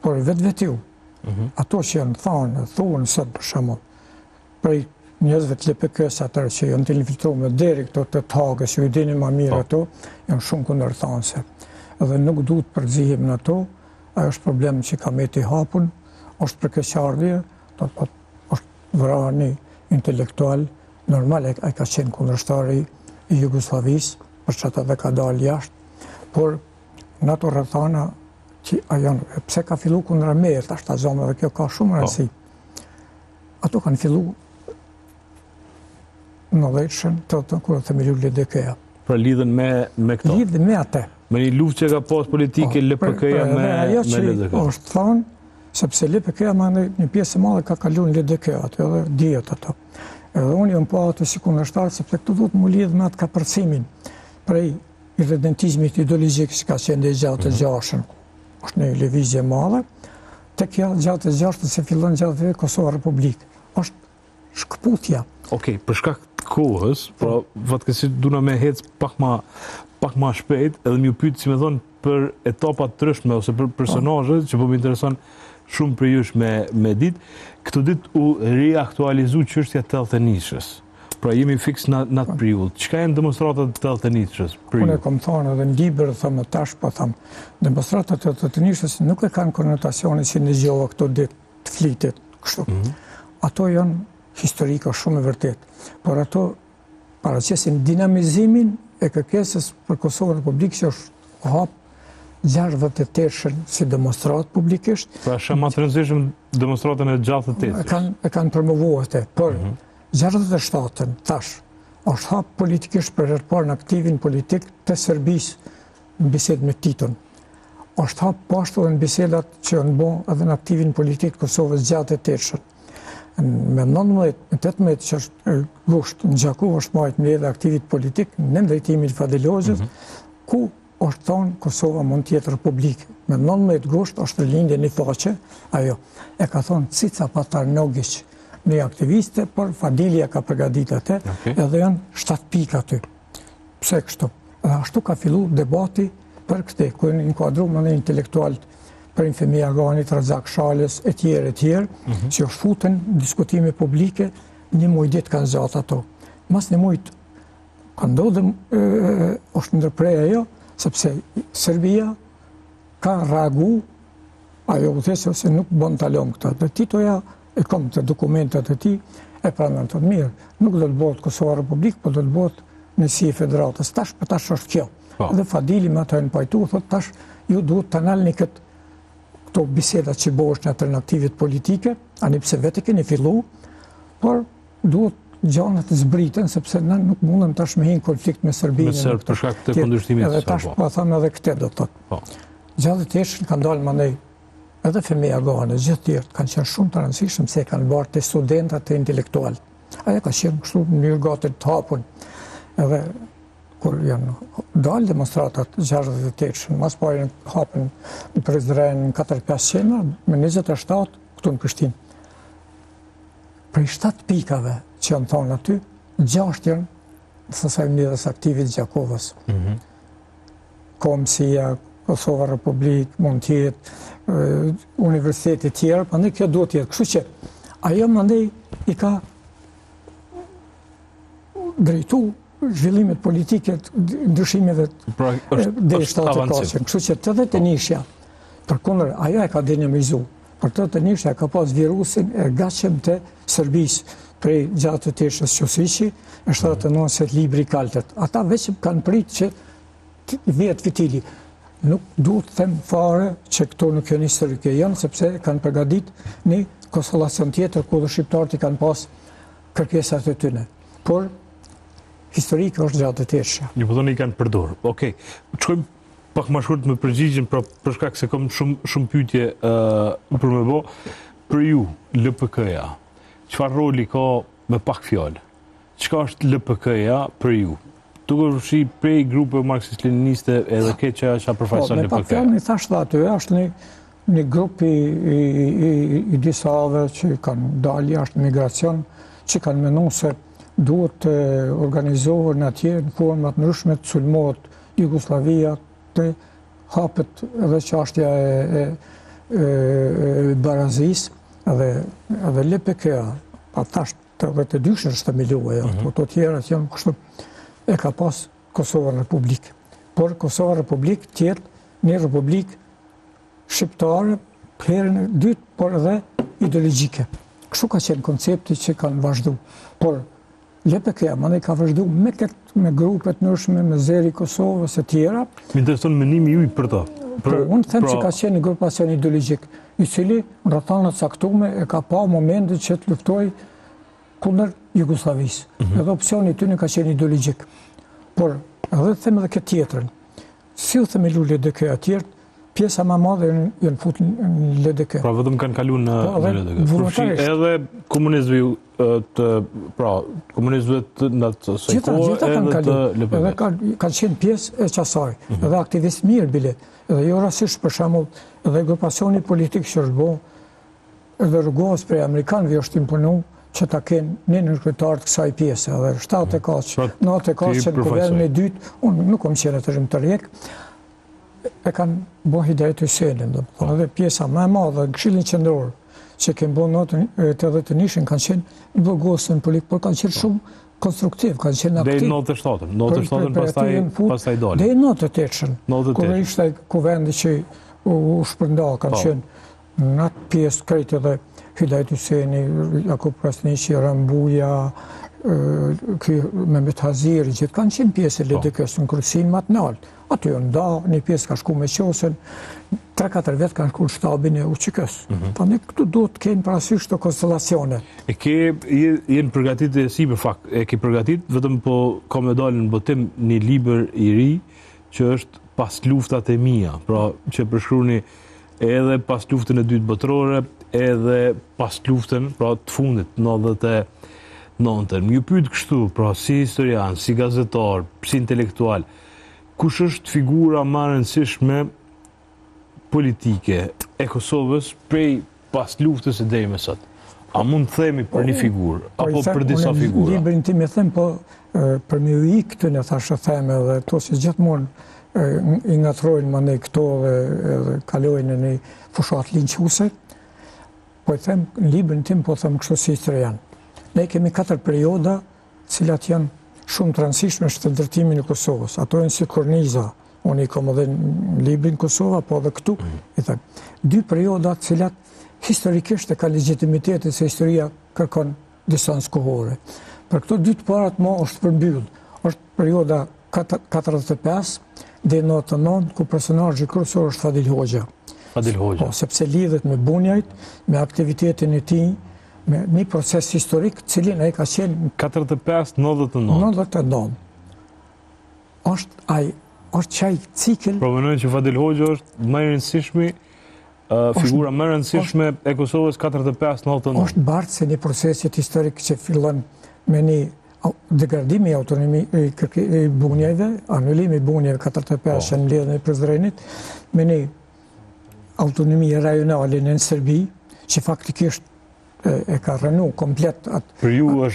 Por vetvetiu, mhm. ato që janë thanë, thuhen sot për shembull, prej njerëzve të LPK-së atëherë që janë të infiltruar deri këto të Hagës, që i dini ma mirë po. ato, janë shumë kundërthanëse. Dhe nuk duhet përzihemi në ato, ajo është problem që ka met i hapun, është për keqardhje, do të thotë është vra një intelektual, normal ai ka qenë kundërshtari i Jugosllavisë, për që edhe ka dalë jashtë, por në ato rrethana që ajo, pse ka fillu kundra meje, tash ta zomë edhe kjo ka shumë po. rëndësi. Ato kanë fillu në dhjetëshën, të të kur u themelu LDK-ja. Pra lidhen me, me këto? Lidhen me atë. Me një luftë që ka pas politike po, LPK-ja me, ajo që LDK. është thonë, sepse LPK-ja ma në një pjesë e madhe ka kalu në LDK aty edhe dihet ato. Edhe unë jam pa atë si kundërshtar, sepse këtu duhet mu lidhë me atë kapërcimin prej irredentizmit ideologjik që ka qenë dhe 66-ën, mhm. është një lëvizje e madhe, te kjo 66-ën se fillon 68 Kosova Republikë. është shkëputja. Okej, për shkak të kohës, pra fatkeqësisht duna me hec pak ma pak ma shpejt edhe me ju pyet, si me thonë, për etapa të ndryshme ose për personazhe që po më intereson shumë për jush me me ditë. Këto ditë u riaktualizu çështja e 81-shës. Pra jemi fiks në në atë periudhë. Çka janë demonstratat e 81-shës për ju? Unë e kom thonë edhe në libër, them edhe tash, po them. Demonstratat e 81-shës nuk e kanë konotacionin si ndëgjova këto ditë të flitet kështu. Mm -hmm. Ato janë historike shumë e vërtetë, por ato paraqesin dinamizimin e kërkesës për Kosovën Republikë që është hap 68-shën si demonstratë publikisht. Pra shumë më të rëndësishëm demonstratën e 68-shës. E kanë e kanë promovuar atë, por mm -hmm. 67-ën tash është hap politikisht për herë të parë në aktivin politik të Serbisë në bisedë me Titon. Është hap po ashtu edhe në bisedat që janë bo edhe në aktivin politik të Kosovës 68-shën. Me 19, me 18 që është gusht në Gjakovë është majtë mbledhja e aktivit politik në drejtimin Fadil Hoxhës, mm -hmm. ku është thonë Kosova mund të jetë republikë. Me 19 gusht është rilindje një faqe, ajo e ka thonë Cica Patarnogić, një aktiviste, por Fadili e ka përgatit atë, okay. edhe janë 7 pika aty. Pse kështu? Dhe ashtu ka fillu debati për këte, ku janë inkuadru më në intelektualët prej Fehmi Aganit, Razak Shalës, e tjerë, e tjerë, mm -hmm. që është futën diskutime publike, një muj ditë kanë zgjatë ato. Mas një mujt ka ndodhë, është ndërpre ajo, sepse Serbia ka reagu, ajo u thesë se nuk bën ta lëmë këtë. Dhe Titoja e kom te dokumentat e tij, e pranon thotë mirë, nuk do të bëhet Kosova Republikë, po do të bëhet njësi e federatës. Tash, po tash është kjo. Po. Dhe Fadili me ato e në pajtu, thotë tash ju duhet të nalni këtë këto biseda që bëhesh në alternativet politike, ani pse vetë keni fillu, por duhet gjanat të zbriten, sepse ne nuk mundem tash me hi në konflikt me Serbinë. Me Serb, për shkak të kundërshtimit. Edhe tash po them edhe këtë do të thotë. Po. 68 kanë dalë mandej edhe Fehmi Agani, gjithë tjerët kanë qenë shumë të rëndësishëm se kanë bartë te studentat te intelektualët. Ajo ka qenë kështu në mënyrë gati të hapun. Edhe kur janë dalë demonstratat 68, mas pari janë hapën në Prizren në 4-5 qendra, me 27 këtu në Prishtinë. Prej 7 pikave që janë thonë aty, 6 janë të asaj mbledhjes aktivit Gjakovës. Mm -hmm. Kombësia, Kosova Republikë, mund të jetë, universiteti tjerë, prandaj kjo duhet të jetë. Kështu që, ajo mandej i ka drejtu zhvillimet politike, ndryshimeve pra, është, është avancim. Kështu që 81-shja, përkundër, ajo e ka dinamizu, por 81-shja ka pas virusin e gatshëm të Serbisë, prej 68-shës Qosiqi, e 79-shës libri i kaltërt. Ata veç kanë prit që të vihet fitili. Nuk duhet të them fare që këto nuk janë historike, janë sepse kanë përgatit një konstelacion tjetër ku dhe shqiptarët i kanë pas kërkesat e tyne. Por, historike është 68-shja. Një po i kanë përdorë. Okej. Shkojmë pak më shkurt me përgjigjen, pra për shkak se kam shumë shumë pyetje uh, për me bo. Për ju, LPK-ja, çfarë roli ka me pak fjalë? Çka është LPK-ja për ju? Duke përfshi prej grupe marksist-leniniste edhe këtë që që përfaqëson po, LPK. Me pak fjalë, i thashë dhe aty, është një, një grup i, i, i, i disave që kanë dalë jashtë migracion, që kanë menu se duhet të organizohen atje në forma të ndryshme të sulmohet Jugosllavia, të hapet edhe çashtja e, e, e barazisë edhe edhe LPK-ja, pa tash 82-shën është themelu ajo, mm -hmm. të tjerat janë kështu, e ka pas Kosovën Republikë. Por Kosova Republikë të jetë një republikë shqiptare, herën e dytë, por edhe ideologjike. Kështu ka qenë koncepti që kanë vazhdu. Por LPK-ja, mandej ka vazhdu me këtë, me grupe të ndryshme, me Zeri i Kosovës e tjera. Më intereson mendimi juaj për to. Për, po, unë them pra... që ka qenë një grupacion ideologjik, i cili në rrethana të caktume e ka pa momentin që të luftojë kundër Jugosllavisë. Mm -hmm. Edhe opsioni i tyne ka qenë ideologjik. Por, edhe them edhe këtë tjetrën, Si u themelu LDK-ja tjerët, pjesa ma e madhe janë fut në LDK. Pra vetëm kanë kalu në, po, në LDK. Përfshi edhe komunistëve të, pra, komunistëve të në të së kohë edhe të LPK. Edhe kanë ka qenë pjesë e qasaj, mm -hmm. edhe aktivistë mirë bile. Edhe jo rastësisht për shembull, edhe grupacioni politik që është bo, Edhe Rugovës prej amerikanëve është imponu që ta kenë një nënkryetar të kësaj pjese, edhe 74, pra, 94 që në kuvendin e dytë, unë nuk kom qenë atëherë në Rijekë, e kanë bo Hidajet Hysenin, dhe po. edhe pjesa më e madhe në Këshillin Qendror, që kemë bo në 81-shin, kanë qenë në burgosun politik, por kanë qenë po. shumë konstruktiv, kanë qenë aktiv. Deri në 97-ën, 97-ën pastaj pastaj dolën. Deri në 98-ën, kur ishte kuvendi që u shpërnda, kanë po. qenë Në atë pjesë krejt edhe Hidajet Hyseni, Jakup Krasniqi, Ramë Buja, ky Mehmet Haziri, gjithë kanë qenë pjesë e po. LDK-së në kryesinë më të naltë. Aty janë nda, një pjesë ka shku me Qosën, 3-4 vetë kanë shku në shtabin e UÇK-së. Mm -hmm. Tani këtu duhet të kenë parasysh këto konstelacione. E ke, je në përgatitje e sipër fakt, e ke përgatit, vetëm po ka me dalë në botim një libër i ri, që është Pasluftat e mia, pra që përshkruni edhe pas luftën e dytë botërore, edhe pas luftën, pra të fundit, 99-ën. Me ju pyet kështu, pra si historian, si gazetar, si intelektual, kush është figura më e rëndësishme politike e Kosovës prej pas luftës e deri më sot? A mund të themi për një po, figurë, po, apo për disa figura? Në librin tim e them, po për me ju ikë këtyne thashethemeve dhe to se gjithmonë i ngatrojnë mandej këto dhe, dhe kalojnë në një fushatë linçuse, po i them në librin tim, po them kështu si historian. Ne kemi katër perioda, cilat janë shumë të rëndësishme në shtetndërtimin e Kosovës. Ato janë si korniza, unë i kam edhe në librin Kosova, po edhe këtu, mm. i them. Dy perioda të cilat historikisht e ka legitimitetin se historia kërkon distancë kohore. Për këto dy të parat ma është përmbyll. Është perioda 45 deri në 99 ku personazhi kryesor është Fadil Hoxha. Fadil Hoxha. Po, sepse lidhet me Bunjajt, me aktivitetin e tij, me një proces historik, cilin ai ka qenë 45 99. 99. Është ai është qaj cikël. Pra mendoj që Fadil Hoxha është më i rëndësishmi figura më e rëndësishme e Kosovës 45-99. Është bartës i një procesit historik që fillon me një degradim i autonomi i Bunjajve, anulimi i Bunjajve 45 po. në mbledhjen e Prizrenit, me një autonomi rajonale në Serbi, që faktikisht e ka rrënu komplet atë. Për ju është